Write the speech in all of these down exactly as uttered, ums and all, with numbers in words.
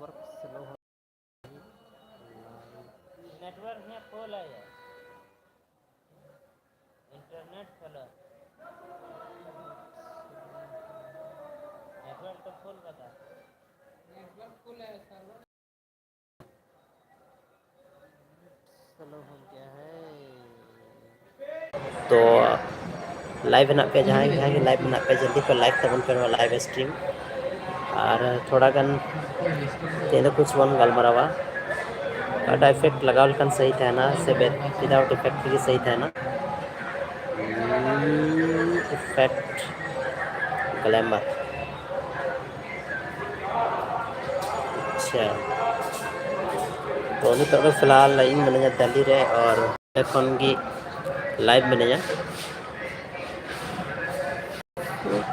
Network slow हो। Network यहाँ full है यार। Internet slow. नेटवर्क तो फुल बता। नेटवर्क फुल है सर्वर। स्लो हो गया है। ᱛᱚ ᱞᱟᱭᱤᱵᱷ ᱦᱮᱱᱟᱜ ᱯᱮᱭᱟ, ᱡᱟᱦᱟᱸᱭ ᱡᱟᱦᱟᱸᱭ ᱜᱮ ᱞᱟᱭᱤᱵᱷ ᱢᱮᱱᱟᱜ ᱯᱮᱭᱟ, ᱡᱚᱞᱫᱤ ᱯᱮ ᱞᱟᱭᱤᱵᱷ ᱛᱟᱵᱚᱱ ᱯᱮ ᱱᱚᱣᱟ ᱞᱟᱭᱤᱵᱷ ᱥᱴᱨᱤᱢ᱾ ᱟᱨ ᱛᱷᱚᱲᱟ ᱜᱟᱱ ᱛᱮᱦᱮᱧ ᱫᱚ ᱠᱩᱪ ᱵᱚᱱ ᱜᱟᱞᱢᱟᱨᱟᱣᱟ, ᱚᱠᱟᱴᱟᱜ ᱤᱯᱷᱮᱠᱴ ᱞᱟᱜᱟᱣ ᱞᱮᱠᱷᱟᱱ ᱥᱟᱹᱦᱤ ᱛᱟᱦᱮᱱᱟ ᱥᱮ ᱵᱮ-, ᱣᱤᱫᱟᱣᱩᱴ ᱤᱯᱷᱮᱠᱴ ᱛᱮᱜᱮ ᱥᱟᱹᱦᱤ ᱛᱟᱦᱮᱱᱟ᱾ ᱤᱯᱷᱮᱠᱴ ᱜᱞᱮᱢᱟᱨ᱾ ᱟᱪᱪᱷᱟ, ᱛᱚ ᱱᱤᱛᱚᱜ ᱫᱚ ᱯᱷᱤᱞᱦᱟᱞ ᱤᱧ ᱢᱤᱱᱟᱹᱧᱟ ᱫᱟᱞᱤ ᱨᱮ, ᱟᱨ ᱚᱸᱰᱮ ᱠᱷᱚᱱ ᱜᱮ ᱞᱟᱭᱤᱵᱷ ᱢᱤᱱᱟᱹᱧᱟ᱾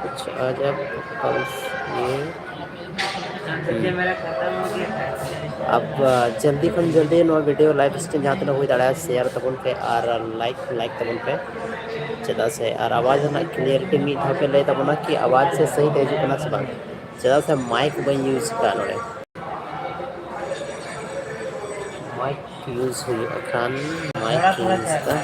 ᱠᱩᱪ ᱟᱡᱟᱵ ᱯᱟᱞᱥ ᱭᱮ᱾ ᱟᱵ, ᱟ, ᱡᱚᱞᱫᱤ ᱠᱷᱚᱱ ᱡᱚᱞᱫᱤ ᱱᱚᱣᱟ ᱵᱷᱤᱰᱤᱭᱳ ᱞᱟᱭᱤᱵᱷ ᱥᱴᱨᱤᱢ ᱡᱟᱦᱟᱸ ᱛᱤᱱᱟᱹᱜ ᱦᱩᱭ ᱫᱟᱲᱮᱭᱟᱜᱼᱟ, ᱥᱮᱭᱟᱨ ᱛᱟᱵᱚᱱ ᱯᱮ ᱟᱨ ᱞᱟᱭᱤᱠ, ᱞᱟᱭᱤᱠ ᱛᱟᱵᱚᱱ ᱯᱮ, ᱪᱮᱫᱟᱜ ᱥᱮ ᱟᱨ ᱟᱣᱟᱡᱽ ᱨᱮᱱᱟᱜ ᱠᱞᱤᱭᱟᱨᱤᱴᱤ ᱢᱤᱫ ᱫᱷᱟᱣ ᱯᱮ ᱞᱟᱹᱭ ᱛᱟᱵᱚᱱᱟ ᱠᱤ ᱟᱣᱟᱡᱽ ᱥᱮ ᱥᱟᱹᱦᱤ ᱛᱮ ᱦᱤᱡᱩᱜ ᱠᱟᱱᱟ ᱥᱮ ᱵᱟᱝ, ᱪᱮᱫᱟᱜ ᱥᱮ ᱢᱟᱭᱤᱠ ᱵᱟᱹᱧ ᱤᱭᱩᱡᱽ ᱠᱟᱜᱼᱟ ᱱᱚᱰᱮ᱾ ᱢᱟᱭᱤᱠ ᱤᱭᱩᱡᱽ ᱦᱩᱭᱩᱜᱼᱟ ᱠᱷᱟᱱ, ᱢᱟᱭᱤᱠ ᱤᱭᱩᱡᱽ ᱫᱟ᱾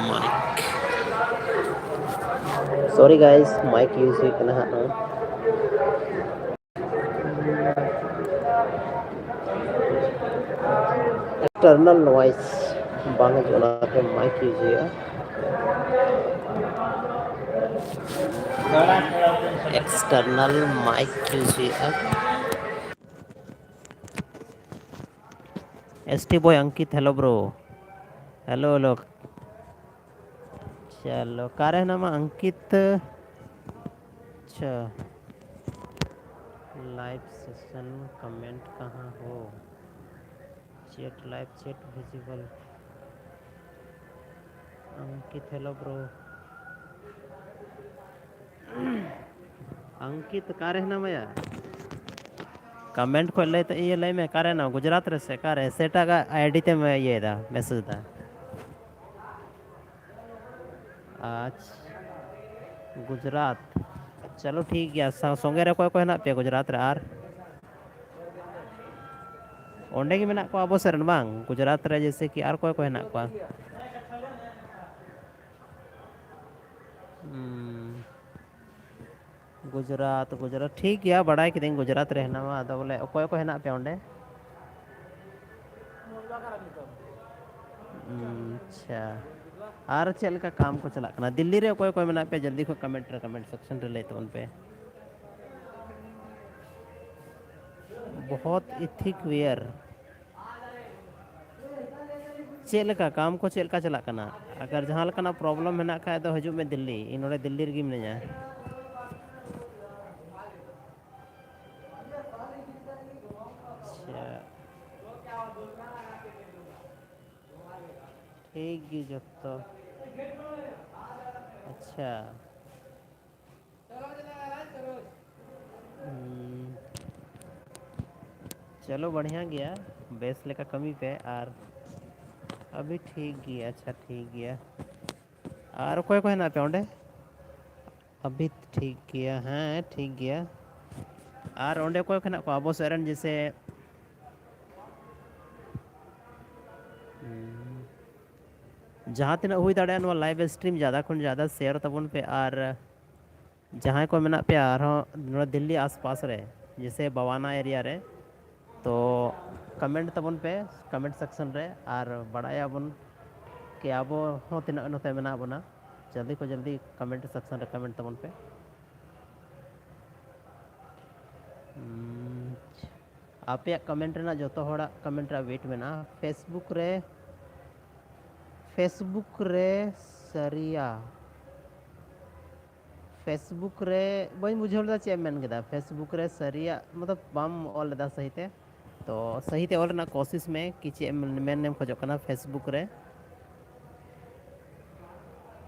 ᱢᱟᱭᱤᱠ᱾ ᱥᱚᱨᱤ ᱜᱟᱭᱥ, ᱢᱟᱭᱤᱠ ᱤᱭᱩᱡᱽ ᱦᱩᱭᱩᱜ ᱠᱟᱱᱟ ᱦᱟᱸᱜ ᱱᱚᱣᱟ᱾ ᱮᱠᱥᱴᱟᱨᱱᱟᱞ ᱱᱚᱭᱮᱥ ᱵᱟᱝ ᱦᱤᱡᱩᱜᱼᱟ, ᱚᱱᱟᱛᱮ ᱢᱟᱭᱤᱠ ᱤᱭᱩᱡᱽ ᱦᱩᱭᱩᱜᱼᱟ᱾ ᱮᱠᱥᱴᱟᱨᱱᱟᱞ ᱢᱟᱭᱤᱠ ᱤᱭᱩᱡᱽ ᱦᱩᱭᱩᱜᱼᱟ᱾ S T boy Ankit, hello bro. Hello, hello. चलो, कारे है नाम अंकित? अच्छा, लाइव सेशन कमेंट कहाँ हो? Chat, live chat visible. Ankit, hello bro. Ankit, कारे है नाम या? कमेंट खोल ले तो ये ले में कारे ना गुजरात रे से कारे सेटा का आईडी ते मैं ये दा मैसेज दा। आज ᱜᱩᱡᱽᱨᱟᱴ᱾ ᱪᱚᱞᱚ ᱴᱷᱤᱠ ᱜᱮᱭᱟ᱾ ᱥᱟᱶ-, ᱥᱚᱸᱜᱮ ᱨᱮ ᱚᱠᱚᱭ ᱠᱚ ᱦᱮᱱᱟᱜ ᱯᱮᱭᱟ ᱜᱩᱡᱽᱨᱟᱴ ᱨᱮ? ᱟᱨ ᱚᱸᱰᱮ ᱜᱮ ᱢᱮᱱᱟᱜ ᱠᱚᱣᱟ ᱟᱵᱚ ᱥᱮᱫ ᱨᱮᱱ ᱵᱟᱝ? ᱜᱩᱡᱽᱨᱟᱴ ᱨᱮ ᱡᱮᱭᱥᱮ ᱠᱤ ᱟᱨ ᱚᱠᱚᱭ ᱠᱚ ᱦᱮᱱᱟᱜ ᱠᱚᱣᱟ? ᱦᱩᱸ᱾ ᱜᱩᱡᱽᱨᱟᱴ, ᱜᱩᱡᱽᱨᱟᱴ, ᱴᱷᱤᱠ ᱜᱮᱭᱟ, ᱵᱟᱲᱟᱭ ᱠᱤᱫᱟᱹᱧ ᱜᱩᱡᱽᱨᱟᱴ ᱨᱮ ᱦᱮᱱᱟᱢᱟ, ᱟᱫᱚ ᱵᱚᱞᱮ ᱚᱠᱚᱭ ᱠᱚ ᱦᱮᱱᱟᱜ ᱯᱮᱭᱟ ᱚᱸᱰᱮ? ᱟᱪᱪᱷᱟ, ᱟᱨ ᱪᱮᱫ ᱞᱮᱠᱟ ᱠᱟᱢ ᱠᱚ ᱪᱟᱞᱟᱜ ᱠᱟᱱᱟ? ᱫᱤᱞᱞᱤ ᱨᱮ ᱚᱠᱚᱭ ᱚᱠᱚᱭ ᱢᱮᱱᱟᱜ ᱯᱮᱭᱟ? ᱡᱚᱞᱫᱤ ᱠᱷᱚᱱ ᱠᱚᱢᱮᱱᱴ ᱨᱮ, ᱠᱚᱢᱮᱱᱴ ᱥᱮᱠᱥᱚᱱ ᱨᱮ ᱞᱟᱹᱭ ᱛᱟᱵᱚᱱ ᱯᱮ᱾ ᱵᱚᱦᱚᱛ ᱤᱛᱷᱤᱠ ᱣᱮᱭᱟᱨ᱾ ᱪᱮᱫ ᱞᱮᱠᱟ ᱠᱟᱢ ᱠᱚ ᱪᱮᱫ ᱞᱮᱠᱟ ᱪᱟᱞᱟᱜ ᱠᱟᱱᱟ? ᱟᱜᱟᱨ ᱡᱟᱦᱟᱸ ᱞᱮᱠᱟᱱᱟᱜ ᱯᱨᱚᱵᱞᱮᱢ ᱦᱮᱱᱟᱜ ᱠᱷᱟᱡ ᱫᱚ ᱦᱤᱡᱩᱜ ᱢᱮ ᱫᱤᱞᱞᱤ, ᱤᱧ ᱱᱚᱰᱮ ᱫᱤᱞᱞᱤ ᱨᱮᱜᱮ ᱢᱤᱱᱟᱹᱧᱟ᱾ ᱟᱪᱪᱷᱟ, ᱴᱷᱤᱠ ᱜᱮ ᱡᱚᱛᱚ᱾ ᱟᱪᱪᱷᱟ, ᱦᱩᱸ᱾ ᱪᱚᱞᱚ, ᱵᱟᱲᱦᱤᱭᱟ ᱜᱮᱭᱟ, ᱵᱮᱥ ᱞᱮᱠᱟ ᱠᱟᱹᱢᱤ ᱯᱮ᱾ ᱟᱨ ᱟᱵᱷᱤ ᱴᱷᱤᱠ ᱜᱮᱭᱟ, ᱟᱪᱪᱷᱟ, ᱴᱷᱤᱠ ᱜᱮᱭᱟ᱾ ᱟᱨ ᱚᱠᱚᱭ ᱠᱚ ᱦᱮᱱᱟᱜ ᱯᱮᱭᱟ ᱚᱸᱰᱮ? ᱟᱵᱷᱤ ᱴᱷᱤᱠ ᱜᱮᱭᱟ, ᱦᱮᱸ, ᱴᱷᱤᱠ ᱜᱮᱭᱟ᱾ ᱟᱨ ᱚᱸᱰᱮ ᱚᱠᱚᱭ ᱠᱚ ᱦᱮᱱᱟᱜ ᱠᱚᱣᱟ ᱟᱵᱚ ᱥᱮᱫ ᱨᱮᱱ? ᱡᱮᱭᱥᱮ, ᱦᱩᱸ, ᱡᱟᱦᱟᱸ ᱛᱤᱱᱟᱹᱜ ᱦᱩᱭ ᱫᱟᱲᱮᱭᱟᱜᱼᱟ, ᱱᱚᱣᱟ live stream ᱡᱟᱫᱟ ᱠᱷᱚᱱ ᱡᱟᱫᱟ share ᱛᱟᱵᱚᱱ ᱯᱮ᱾ ᱟᱨ ᱡᱟᱦᱟᱸᱭ ᱠᱚ ᱢᱮᱱᱟᱜ ᱯᱮᱭᱟ ᱟᱨᱦᱚᱸ ᱱᱚᱣᱟ ᱫᱤᱞᱞᱤ ᱟᱥᱯᱟᱥ ᱨᱮ, ᱡᱮᱭᱥᱮ ᱵᱟᱣᱟᱱᱟ area ᱨᱮ, ᱛᱚ comment ᱛᱟᱵᱚᱱ ᱯᱮ comment section ᱨᱮ, ᱟᱨ ᱵᱟᱲᱟᱭᱟᱵᱚᱱ ᱠᱤ ᱟᱵᱚ ᱦᱚᱸ ᱛᱤᱱᱟᱹᱜ ᱱᱚᱛᱮ ᱢᱮᱱᱟᱜ ᱵᱚᱱᱟ᱾ ᱡᱚᱞᱫᱤ ᱠᱷᱚᱱ ᱡᱚᱞᱫᱤ comment section ᱨᱮ comment ᱛᱟᱵᱚᱱ ᱯᱮ᱾ ᱩᱸ, ᱟᱯᱮᱭᱟᱜ comment ᱨᱮᱱᱟᱜ, ᱡᱚᱛᱚ ᱦᱚᱲᱟᱜ comment ᱨᱮᱱᱟᱜ wait ᱢᱮᱱᱟᱜᱼᱟ᱾ Facebook ᱨᱮ, Facebook ᱨᱮ ᱥᱟᱹᱨᱤᱭᱟ, Facebook ᱨᱮ ᱵᱟᱹᱧ ᱵᱩᱡᱷᱟᱹᱣ ᱞᱮᱫᱟ ᱪᱮᱫ ᱮᱢ ᱢᱮᱱ ᱠᱮᱫᱟ᱾ Facebook ᱨᱮ ᱥᱟᱹᱨᱤᱭᱟᱜ ᱢᱚᱛᱞᱚᱵ ᱵᱟᱢ ᱚᱞ ᱞᱮᱫᱟ ᱥᱟᱹᱦᱤ ᱛᱮ, ᱛᱚ ᱥᱟᱹᱦᱤ ᱛᱮ ᱚᱞ ᱨᱮᱱᱟᱜ ᱠᱳᱥᱤᱥ ᱢᱮ ᱠᱤ ᱪᱮᱫ ᱮᱢ ᱢᱮᱱ ᱮᱢ ᱠᱷᱚᱡᱚᱜ ᱠᱟᱱᱟ Facebook ᱨᱮ᱾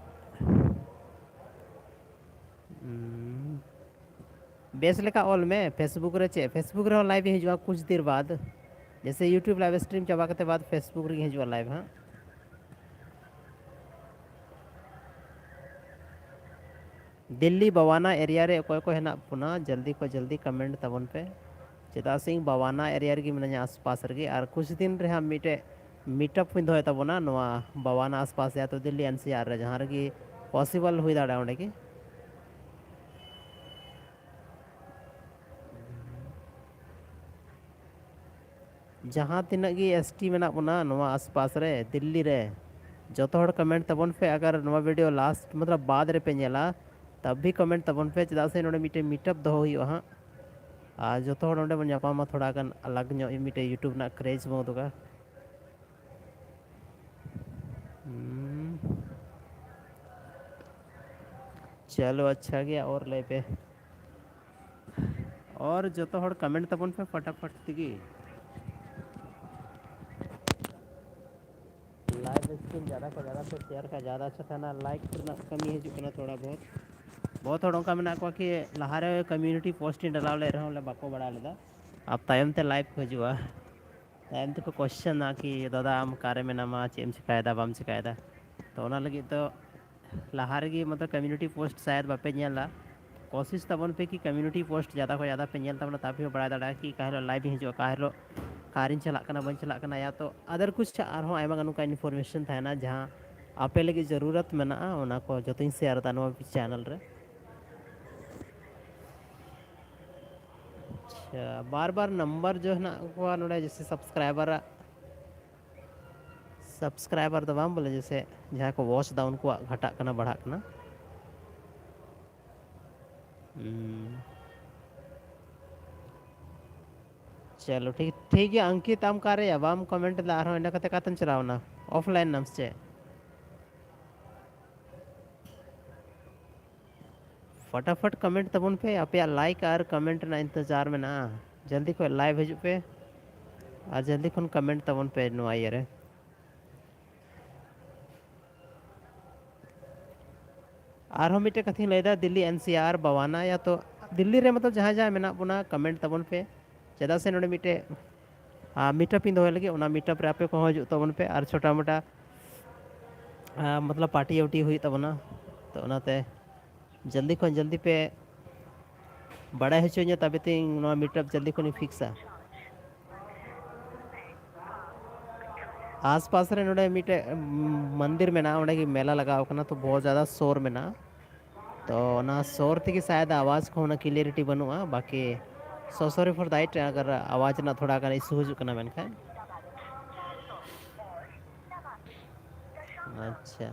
ᱩᱸ, ᱵᱮᱥ ᱞᱮᱠᱟ ᱚᱞ ᱢᱮ᱾ Facebook ᱨᱮ ᱪᱮᱫ, Facebook ᱨᱮᱦᱚᱸ live ᱤᱧ ᱦᱤᱡᱩᱜᱼᱟ ᱠᱩᱪ ᱫᱮᱨ ᱵᱟᱫ, ᱡᱮᱭᱥᱮ YouTube live stream ᱪᱟᱵᱟ ᱠᱟᱛᱮ ᱵᱟᱫ Facebook ᱨᱮᱜᱮ ᱦᱤᱡᱩᱜᱼᱟ live ᱦᱟᱸᱜ᱾ ᱫᱤᱞᱞᱤ ᱵᱟᱣᱟᱱᱟ ᱮᱨᱤᱭᱟ ᱨᱮ ᱚᱠᱚᱭ ᱠᱚ ᱦᱮᱱᱟᱜ ᱵᱚᱱᱟ, ᱡᱚᱞᱫᱤ ᱠᱷᱚᱱ ᱡᱚᱞᱫᱤ ᱠᱚᱢᱮᱱᱴ ᱛᱟᱵᱚᱱ ᱯᱮ, ᱪᱮᱫᱟᱜ ᱥᱮ ᱤᱧ ᱵᱟᱣᱟᱱᱟ ᱮᱨᱤᱭᱟ ᱨᱮᱜᱮ ᱢᱤᱱᱟᱹᱧᱟ, ᱟᱥᱯᱟᱥ ᱨᱮᱜᱮ᱾ ᱟᱨ ᱠᱩᱪ ᱫᱤᱱ ᱨᱮ ᱦᱟᱸᱜ ᱢᱤᱫᱴᱮᱡ ᱢᱤᱴᱟᱯ ᱦᱚᱸᱧ ᱫᱚᱦᱚᱭ ᱛᱟᱵᱚᱱᱟ ᱱᱚᱣᱟ ᱵᱟᱣᱟᱱᱟ ᱟᱥᱯᱟᱥ, ᱭᱟ ᱛᱚ ᱫᱤᱞᱞᱤ ᱮᱱ ᱥᱤ ᱟᱨ ᱨᱮ, ᱡᱟᱦᱟᱸ ᱨᱮᱜᱮ ᱯᱚᱥᱤᱵᱚᱞ ᱦᱩᱭ ᱫᱟᱲᱮᱭᱟᱜᱼᱟ ᱚᱸᱰᱮ ᱜᱮ᱾ ᱡᱟᱦᱟᱸ ᱛᱤᱱᱟᱹᱜ ᱜᱮ ᱮᱥ ᱴᱤ ᱢᱮᱱᱟᱜ ᱵᱚᱱᱟ ᱱᱚᱣᱟ ᱟᱥᱯᱟᱥ ᱨᱮ, ᱫᱤᱞᱞᱤ ᱨᱮ, ᱡᱚᱛᱚ ᱦᱚᱲ ᱠᱚᱢᱮᱱᱴ ᱛᱟᱵᱚᱱ ᱯᱮ᱾ ᱟᱜᱟᱨ ᱱᱚᱣᱟ ᱵᱷᱤᱰᱤᱭᱳ ᱞᱟᱥᱴ ᱢᱚᱛᱞᱚᱵ ᱵᱟᱫᱽ ᱨᱮᱯᱮ ᱧᱮᱞᱟ, ᱛᱟᱵ ᱵᱷᱤ ᱠᱚᱢᱮᱱᱴ ᱛᱟᱵᱚᱱ ᱯᱮ, ᱪᱮᱫᱟᱜ ᱥᱮ ᱱᱚᱰᱮ ᱢᱤᱫᱴᱮᱱ ᱢᱤᱴᱟᱯ ᱫᱚᱦᱚ ᱦᱩᱭᱩᱜᱼᱟ ᱦᱟᱸᱜ᱾ ᱟᱨ ᱡᱚᱛᱚ ᱦᱚᱲ ᱱᱚᱰᱮ ᱵᱚᱱ ᱧᱟᱯᱟᱢᱟ, ᱛᱷᱚᱲᱟ ᱜᱟᱱ ᱟᱞᱟᱜᱽ ᱧᱚᱜ ᱢᱤᱫᱴᱮᱱ ᱭᱩᱴᱩᱵᱽ ᱨᱮᱱᱟᱜ ᱠᱨᱮᱡᱽ ᱵᱚᱱ ᱩᱫᱩᱜᱟ᱾ ᱦᱩᱸ᱾ ᱪᱚᱞᱚ, ᱟᱪᱪᱷᱟ ᱜᱮᱭᱟ, ᱚᱨ ᱞᱟᱹᱭ ᱯᱮ᱾ ᱚᱨ ᱡᱚᱛᱚ ᱦᱚᱲ ᱠᱚᱢᱮᱱᱴ ᱛᱟᱵᱚᱱ ᱯᱮ ᱯᱷᱟᱴᱟᱯᱷᱟᱴ ᱛᱮᱜᱮ᱾ ᱞᱟᱭᱤᱵᱷ ᱥᱴᱨᱤᱢ ᱡᱟᱫᱟ ᱠᱷᱚᱱ ᱡᱟᱫᱟ ᱯᱮ ᱥᱮᱭᱟᱨ ᱠᱷᱟᱱ ᱡᱟᱫᱟ ᱟᱪᱪᱷᱟ ᱛᱟᱦᱮᱱᱟ᱾ ᱞᱟᱭᱤᱠ ᱨᱮᱱᱟᱜ ᱠᱟᱹᱢᱤ ᱦᱤᱡᱩᱜ ᱠᱟᱱᱟ ᱛᱷᱚᱲᱟ ᱵᱚᱦᱩᱛ᱾ ᱵᱚᱦᱩᱛ ᱦᱚᱲ ᱚᱱᱠᱟ ᱢᱮᱱᱟᱜ ᱠᱚᱣᱟ ᱠᱤ ᱞᱟᱦᱟᱨᱮ ᱠᱚᱢᱤᱭᱩᱱᱤᱴᱤ ᱯᱳᱥᱴ ᱤᱧ ᱰᱟᱞᱟᱣ ᱞᱮᱫ ᱨᱮᱦᱚᱸ ᱵᱚᱞᱮ ᱵᱟᱠᱚ ᱵᱟᱲᱟᱭ ᱞᱮᱫᱟ, ᱟᱨ ᱛᱟᱭᱚᱢ ᱛᱮ ᱞᱟᱭᱤᱵᱷ ᱠᱚ ᱦᱤᱡᱩᱜᱼᱟ᱾ ᱛᱟᱭᱚᱢ ᱛᱮᱠᱚ ᱠᱚᱥᱪᱮᱱᱟ ᱠᱤ, "ᱫᱟᱫᱟ, ᱟᱢ ᱚᱠᱟᱨᱮ ᱢᱮᱱᱟᱢᱟ? ᱪᱮᱫ ᱮᱢ ᱪᱮᱠᱟᱭᱮᱫᱟ, ᱵᱟᱢ ᱪᱮᱠᱟᱭᱮᱫᱟ?" ᱛᱚ ᱚᱱᱟ ᱞᱟᱹᱜᱤᱫ ᱫᱚ ᱞᱟᱦᱟ ᱨᱮᱜᱮ ᱢᱚᱛᱞᱚᱵ ᱠᱚᱢᱤᱭᱩᱱᱤᱴᱤ ᱯᱳᱥᱴ ᱥᱟᱭᱟᱫ ᱵᱟᱯᱮ ᱧᱮᱞᱟ᱾ ᱠᱳᱥᱤᱥ ᱛᱟᱵᱚᱱ ᱯᱮ ᱠᱤ ᱠᱚᱢᱤᱭᱩᱱᱤᱴᱤ ᱯᱳᱥᱴ ᱡᱟᱫᱟ ᱠᱷᱚᱱ ᱡᱟᱫᱟ ᱯᱮ ᱧᱮᱞ ᱛᱟᱵᱚᱱᱟ, ᱛᱟᱯᱮ ᱵᱟᱲᱟᱭ ᱫᱟᱲᱮᱭᱟᱜᱼᱟ ᱠᱤ ᱚᱠᱟ ᱦᱤᱞᱳᱜ ᱞᱟᱭᱤᱵᱷ ᱤᱧ ᱦᱤᱡᱩᱜᱼᱟ, ᱚᱠᱟ ᱦᱤᱞᱳᱜ ᱚᱠᱟᱨᱤᱧ ᱪᱟᱞᱟᱜ ᱠᱟᱱᱟ, ᱵᱟᱹᱧ ᱪᱟᱞᱟᱜ ᱠᱟᱱᱟ, ᱭᱟ ᱛᱚ ᱟᱫᱟᱨ ᱠᱩᱪ ᱟᱨᱦᱚᱸ ᱟᱭᱢᱟ ᱜᱟᱱ ᱚᱱᱠᱟ ᱤᱱᱯᱷᱚᱨᱢᱮᱥᱚᱱ ᱛᱟᱦᱮᱱᱟ ᱡᱟᱦᱟᱸ ᱟᱯᱮ ᱞᱟᱹᱜᱤᱫ ᱡᱟᱹᱨᱩᱨᱟᱛ ᱢᱮᱱᱟᱜᱼᱟ, ᱚᱱᱟ ᱠᱚ ᱡᱚᱛᱚᱧ ᱥᱮᱭᱟᱨ ᱮᱫᱟ ᱱᱚᱣᱟ ᱪᱮᱱᱮᱞ ᱨᱮ᱾ ᱟᱪᱪᱷᱟ, ᱵᱟᱨ ᱵᱟᱨ ᱱᱟᱢᱵᱟᱨ ᱡᱚ ᱦᱮᱱᱟᱜ ᱠᱚᱣᱟ ᱱᱚᱰᱮ, ᱡᱮᱥᱮ ᱥᱟᱵᱥᱠᱨᱟᱭᱵᱟᱨᱟᱜ, ᱥᱟᱵᱥᱠᱨᱟᱭᱵᱟᱨ ᱫᱚ ᱵᱟᱝ ᱵᱚᱞᱮ, ᱡᱮᱥᱮ ᱡᱟᱦᱟᱸᱭ ᱠᱚ ᱣᱟᱪ ᱮᱫᱟ ᱩᱱᱠᱩᱣᱟᱜ ᱜᱷᱟᱴᱟᱜ ᱠᱟᱱᱟ, ᱵᱟᱲᱦᱟᱜ ᱠᱟᱱᱟ᱾ ᱦᱩᱸ᱾ ᱪᱚᱞᱚ ᱴᱷᱤᱠ, ᱴᱷᱤᱠ ᱜᱮᱭᱟ᱾ ᱟᱝᱠᱤᱛ, ᱟᱢ ᱚᱠᱟᱨᱮᱭᱟ? ᱵᱟᱢ ᱠᱚᱢᱮᱱᱴ ᱮᱫᱟ ᱟᱨᱦᱚᱸ, ᱤᱱᱟᱹ ᱠᱟᱛᱮ ᱚᱠᱟᱛᱮᱢ ᱪᱟᱞᱟᱣᱱᱟ? ᱚᱯᱷᱞᱟᱭᱤᱱ ᱱᱟᱢ ᱥᱮ ᱪᱮᱫ? ᱯᱷᱟᱴᱟᱯᱷᱟᱴ ᱠᱚᱢᱮᱱᱴ ᱛᱟᱵᱚᱱ ᱯᱮ, ᱟᱯᱮᱭᱟᱜ ᱞᱟᱭᱤᱠ ᱟᱨ ᱠᱚᱢᱮᱱᱴ ᱨᱮᱱᱟᱜ ᱤᱱᱛᱮᱡᱟᱨ ᱢᱮᱱᱟᱜᱼᱟ᱾ ᱡᱚᱞᱫᱤ ᱠᱷᱚᱱ ᱞᱟᱭᱤᱵᱷ ᱦᱤᱡᱩᱜ ᱯᱮ ᱟᱨ ᱡᱚᱞᱫᱤ ᱠᱷᱚᱱ ᱠᱚᱢᱮᱱᱴ ᱛᱟᱵᱚᱱ ᱯᱮ ᱱᱚᱣᱟ ᱤᱭᱟᱹ ᱨᱮ᱾ ᱟᱨᱦᱚᱸ ᱢᱤᱫᱴᱮᱡ ᱠᱟᱛᱷᱟᱧ ᱞᱟᱹᱭᱫᱟ, ᱫᱤᱞᱞᱤ ᱮᱱ ᱥᱤ ᱟᱨ ᱵᱟᱣᱟᱱᱟ, ᱭᱟ ᱛᱚ ᱫᱤᱞᱞᱤ ᱨᱮ ᱢᱚᱛᱞᱚᱵ ᱡᱟᱦᱟᱸᱭ ᱡᱟᱦᱟᱸᱭ ᱢᱮᱱᱟᱜ ᱵᱚᱱᱟ, ᱠᱚᱢᱮᱱᱴ ᱛᱟᱵᱚᱱ ᱯᱮ, ᱪᱮᱫᱟᱜ ᱥᱮ ᱱᱚᱰᱮ ᱢᱤᱫᱴᱮᱡ ᱢᱤᱴᱟᱯ ᱤᱧ ᱫᱚᱦᱚᱭ ᱞᱟᱹᱜᱤᱫ, ᱚᱱᱟ ᱢᱤᱴᱟᱯ ᱨᱮ ᱟᱯᱮ ᱠᱚᱦᱚᱸ ᱦᱤᱡᱩᱜ ᱛᱟᱵᱚᱱ ᱯᱮ ᱟᱨ ᱪᱷᱳᱴᱟ ᱢᱳᱴᱟ ᱟᱨ, ᱢᱚᱛᱞᱚᱵ, ᱯᱟᱨᱴᱤ ᱩᱴᱤ ᱦᱩᱭᱩᱜ ᱛᱟᱵᱚᱱᱟ᱾ ᱛᱚ ᱚᱱᱟᱛᱮ ᱡᱚᱞᱫᱤ ᱠᱷᱚᱱ ᱡᱚᱞᱫᱤ ᱯᱮ ᱵᱟᱲᱟᱭ ᱦᱚᱪᱚᱧᱟ, ᱛᱚᱵᱮ ᱛᱤᱧ ᱱᱚᱣᱟ ᱢᱤᱴᱟᱯ ᱡᱚᱞᱫᱤ ᱠᱷᱚᱱᱤᱧ ᱯᱷᱤᱠᱥᱟ᱾ ᱟᱥᱯᱟᱥ ᱨᱮ ᱱᱚᱰᱮ ᱢᱤᱫᱴᱮᱡ ᱢᱚᱱᱫᱤᱨ ᱢᱮᱱᱟᱜᱼᱟ, ᱚᱸᱰᱮ ᱜᱮ ᱢᱮᱞᱟ ᱞᱟᱜᱟᱣ ᱠᱟᱱᱟ, ᱛᱚ ᱵᱚᱦᱩᱛ ᱡᱟᱫᱟ ᱥᱳᱨ ᱢᱮᱱᱟᱜᱼᱟ᱾ ᱛᱚ ᱚᱱᱟ ᱥᱳᱨ ᱛᱮᱜᱮ ᱥᱟᱭᱟᱫ ᱟᱣᱟᱡᱽ ᱠᱚ ᱚᱱᱟ clarity ᱵᱟᱹᱱᱩᱜᱼᱟ᱾ ᱵᱟᱠᱤ so sorry for that, ᱟᱜᱟᱨ ᱟᱣᱟᱡᱽ ᱨᱮᱱᱟᱜ ᱛᱷᱚᱲᱟ ᱜᱟᱱ ᱤᱥᱩ ᱦᱤᱡᱩᱜ ᱠᱟᱱᱟ ᱢᱮᱱᱠᱷᱟᱱ᱾ ᱟᱪᱪᱷᱟ,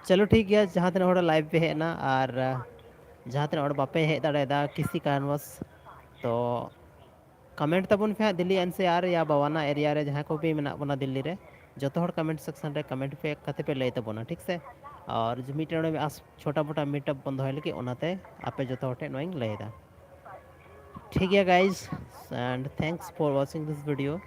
ᱪᱚᱞᱚ ᱴᱷᱤᱠ ᱜᱮᱭᱟ, ᱡᱟᱦᱟᱸ ᱛᱤᱱᱟᱹᱜ ᱦᱚᱲ ᱞᱟᱭᱤᱵᱷ ᱯᱮ ᱦᱮᱡ ᱮᱱᱟ ᱟᱨ ᱡᱟᱦᱟᱸ ᱛᱤᱱᱟᱹᱜ ᱦᱚᱲ ᱵᱟᱯᱮ ᱦᱮᱡ ᱫᱟᱲᱮᱭᱟᱫᱟ ᱠᱤᱥᱤ ᱠᱟᱨᱚᱱᱵᱚᱥ, ᱛᱚ ᱠᱚᱢᱮᱱᱴ ᱛᱟᱵᱚᱱ ᱯᱮ ᱦᱟᱸᱜ, ᱫᱤᱞᱞᱤ NCR ᱭᱟ ᱵᱟᱣᱟᱱᱟ ᱮᱨᱤᱭᱟ ᱨᱮ ᱡᱟᱦᱟᱸ ᱠᱚ ᱯᱮ ᱢᱮᱱᱟᱜ ᱵᱚᱱᱟ ᱫᱤᱞᱞᱤ ᱨᱮ, ᱡᱚᱛᱚ ᱦᱚᱲ ᱠᱚᱢᱮᱱᱴ ᱥᱮᱠᱥᱚᱱ ᱨᱮ ᱠᱚᱢᱮᱱᱴ ᱯᱮ ᱠᱟᱛᱮ ᱯᱮ ᱞᱟᱹᱭ ᱛᱟᱵᱚᱱᱟ, ᱴᱷᱤᱠ ᱥᱮ? ᱟᱨ ᱡᱮ ᱢᱤᱫᱴᱮᱱ ᱚᱸᱰᱮ ᱟᱥ ᱪᱷᱳᱴᱟ ᱢᱳᱴᱟ ᱢᱤᱴᱟᱯ ᱵᱚᱱ ᱫᱚᱦᱚᱭ ᱞᱟᱹᱜᱤᱫ, ᱚᱱᱟᱛᱮ ᱟᱯᱮ ᱡᱚᱛᱚ ᱦᱚᱲ ᱴᱷᱮᱱ ᱱᱚᱣᱟᱧ ᱞᱟᱹᱭ ᱮᱫᱟ᱾ ᱴᱷᱤᱠ ᱜᱮᱭᱟ guys, and thanks for watching this video.